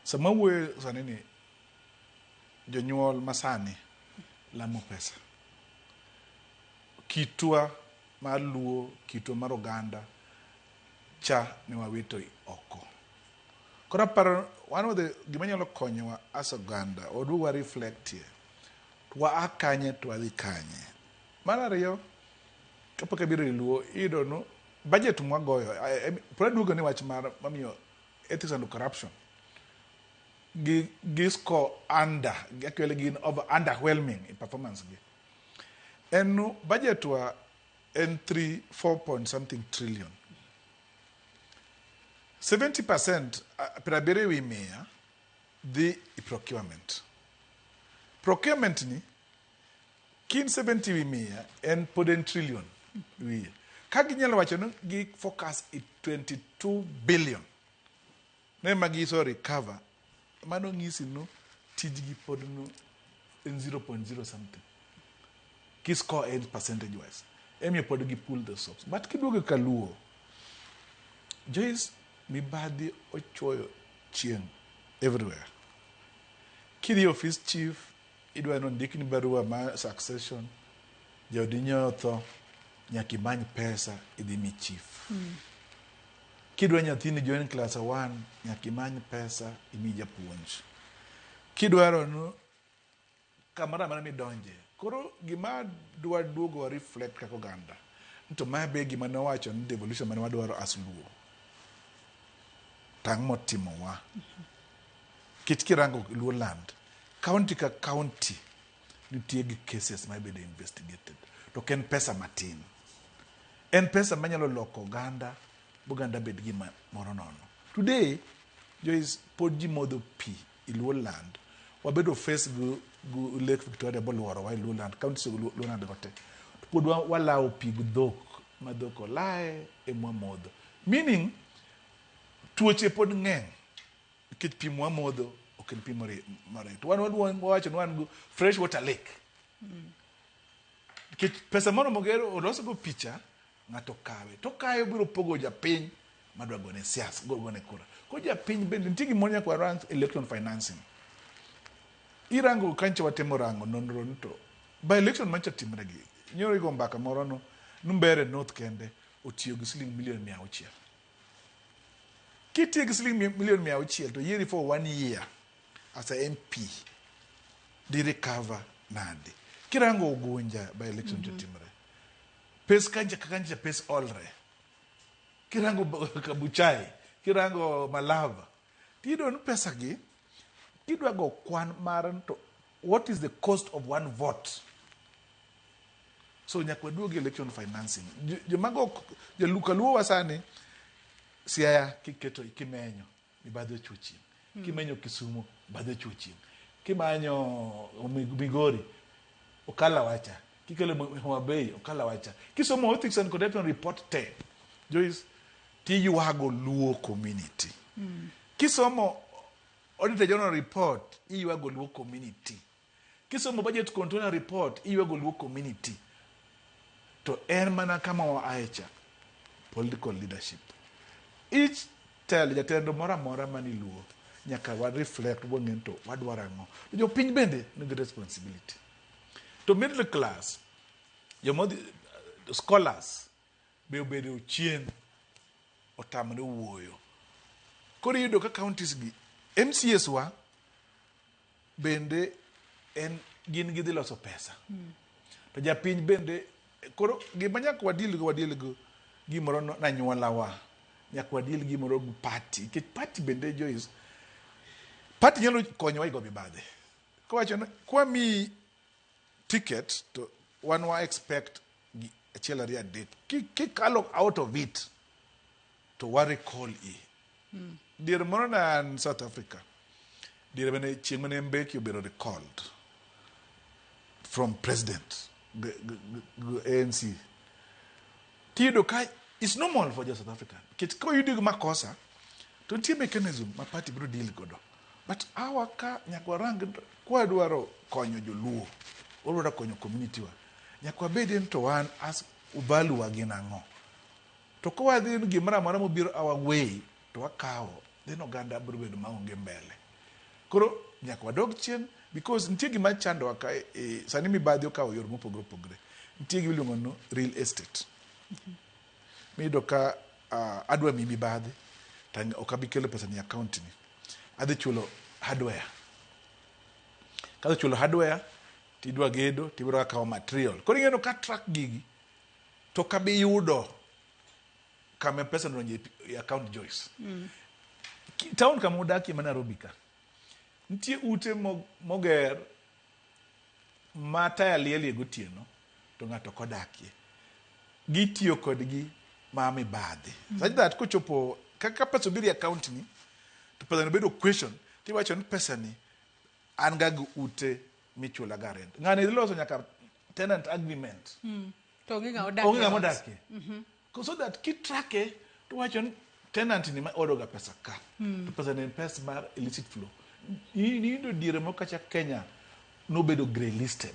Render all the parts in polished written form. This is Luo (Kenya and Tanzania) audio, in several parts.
Sama wuoyo sani ni jonyuol masani lamo pesa. Kitwa mar Luo, kitwa mar oganda cha ne wawito oko. Koro aparo one of the gima nyalo konyowa as oganda waduog wa reflect ye. To wa a kanye to wadhi kanye. Mar ariyo, kapok abiro e Luo, iyudo no budget mwagoyo, pod aduogo ni wach mar mamiyo ethics and corruption gi score under, actually gin over underwhelming in performance gi. En no budget wa en 3 4 point something trillion. 70%, 70% dhi i procurement. Procurement ni kin 70 wi mia en pod en trillion wiye. Ka ginyalo wacho ni gi focus i 22 billion ne ma giso recover, mano ng'isi no tijgi pod no en 0.0 something. Ki score en percentage wise. Emiyo pod gi pull the socks. But kiduogo kaluo, Joyce, mibadhi ochuoyo chieng' everywhere. Kidhi office chief, idwa ni ondikni barua mar succession, jaodi nyo otho, nyaka imany pesa idhi mi chief. Kidwa nyathini join class 1, nyaka imany pesa imi japuonj. Kidwaro no kamoro amora midonje. Koro gima dwa duogo wa reflect kaka oganda. To ma be gima nowacho ni devolution mane wadwaro as Luo. Tang' motimowa. Nikech kirango Luo land, county ka county nitie gi cases ma ibedo investigated. To ok en pesa matin. En pesa manyalo loko oganda, boganda bed gima moro nono. Today, Joyce, pod ji modho pi i Luo land. Wabedo face gi Lake Victoria boluorowa i Luo land, counties go Luo land go te. To pod walawo pi gi dhok, ma dhok olaye emwa modho. Meaning, tuoche pod ng'eny. Nikech pi mwamodho ok en pi morieny. To wan wawacho ni wan gi fresh water lake. Nikech pesa moro mogero olosgo picha, ng'ato kawe. To kawe biro pogo japiny madwa gone siasa, gone kura. Koro japiny bende nitie gimoro nyaka warang election financing. Irango kancha watemo rango nonro ni to by election mancha timre gi. Nyoro igo mbaka moro no, Mbeere North kende otiyo gi siling milion 600. Kitiyo gi siling milion 600 to yieri for one year as a MP, di recover nade? Kirango Ugunja by election chotimre. Pes kancha ka kancha pes olre. Kirango Kabuchai, kirango Malava. Tiyudo ni pesa gi, kidwa go kwan mar to what is the cost of one vote? So nyaka waduog election financing. Jomago joluka luo wa sani Siaya kiketo kimenyo mibadhi ochuo chieng'. Kimenyo Kisumu mibadhi ochuo chieng'. Kimanyo Migori okala wacha. Kikelo Homa Bay okala wacha. Kisomo ethics and corruption report te. Joyce tiywago Luo community. Kisomo Auditor General report iywago Luo community. Kisomo budget controller report iywago Luo community. To en mana kama waaye cha, political leadership. Each telo jatendo moro amora mani Luo nyaka wa reflect wang'e ni to wadwaro ang'o. To jopiny bende nigi responsibility. To middle class, jomodhi scholars be obedo chien otamre wuoyo. Koro iyudo ka counties gi MCAs wa bende en gin gidhi loso pesa. To japiny bende koro gima nyaka wadil go wadil go gimoro no nanyuola wa. Nyaka wadil gimoro gi party. Nikech party bende Joyce, party nyalo konyowa e go mibadhi. Kowacho ni kwamiyi ticket to wan wa expect achiel ariyo adek. Kikalo out of it to wa recall i. Diere moro ne an South Africa. Diere mane chieng' mane Mbeki obedo recalled from president g ANC. Tiyudo ka it's normal for jo South Africa. Nikech koyudi gi makosa to nitie mechanism ma party biro deal godo. But awa ka nyaka warang kwadwaro konyo joluo, wadwaro konyo community wa. Nyaka wabed ni to wan as value wa gin ang'o. To ka wadhi ni gimoro amora mobiro our way to wakawo, then oganda biro bedo maonge mbele. Koro nyaka wadog chien because nitie gima chandowa ka e, sani mibadhi okawo yor mopogore opogore. Nitie gima iluongo ni real estate. Miyudo ka adwa miyi mibadhi to ok abi kelo pesa ni account ni. Adhi chulo hardware. Kadhi chulo hardware tidwa gedo tibiro kawo material. Koro ing'eyo ka track gigi to ok abi yudo kama pesa donjo e account Joyce. Town kama udakie ma Nairobi ka nitie ute moger ma taya lielie gotieno to ng'ato ok odakie. Gitiyo kodgi ma mibadhi. Such that kochopo ka pesa obiro e account ni to pesa no bedo question tiwacho ni pesa ni an ga gi ute michula ga rent. Ng'ani dhi loso nyaka tenant agreement. To onge ng'ama odak Onge e ng'ama ot. odakie. So that kitrake to wacho ni tenant ni ma odo ga pesa ka. To pesa ni en pesa mar illicit flow. Niyudo diere moko kacha Kenya nobedo grey listed.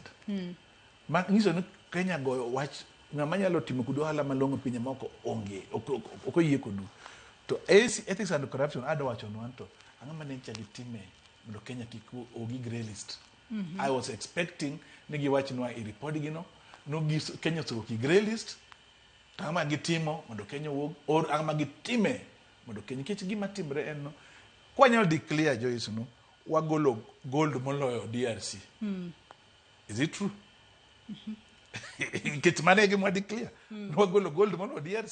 Ma nyiso ni Kenya goyo wach ng'ama nyalo timo kodu ohala malong'o pinje moko onge ok oyie kodu. To AC Ethics and Corruption adwa wachonwa ni to ang'o mane nyicha gitime mondo Kenya kik ogi grey list. I was expecting ni giwachnwa e report gi no no gis Kenya osewuok e grey list to ang'o ma gitimo mondo Kenya owuog or ang'o ma gitime mondo Kenya nikech gima timre en no kwanyalo declare Joyce no wagolo gold moloyo DRC. Is it true? Nikech mano e gima wa declare. Wagolo gold moloyo DRC.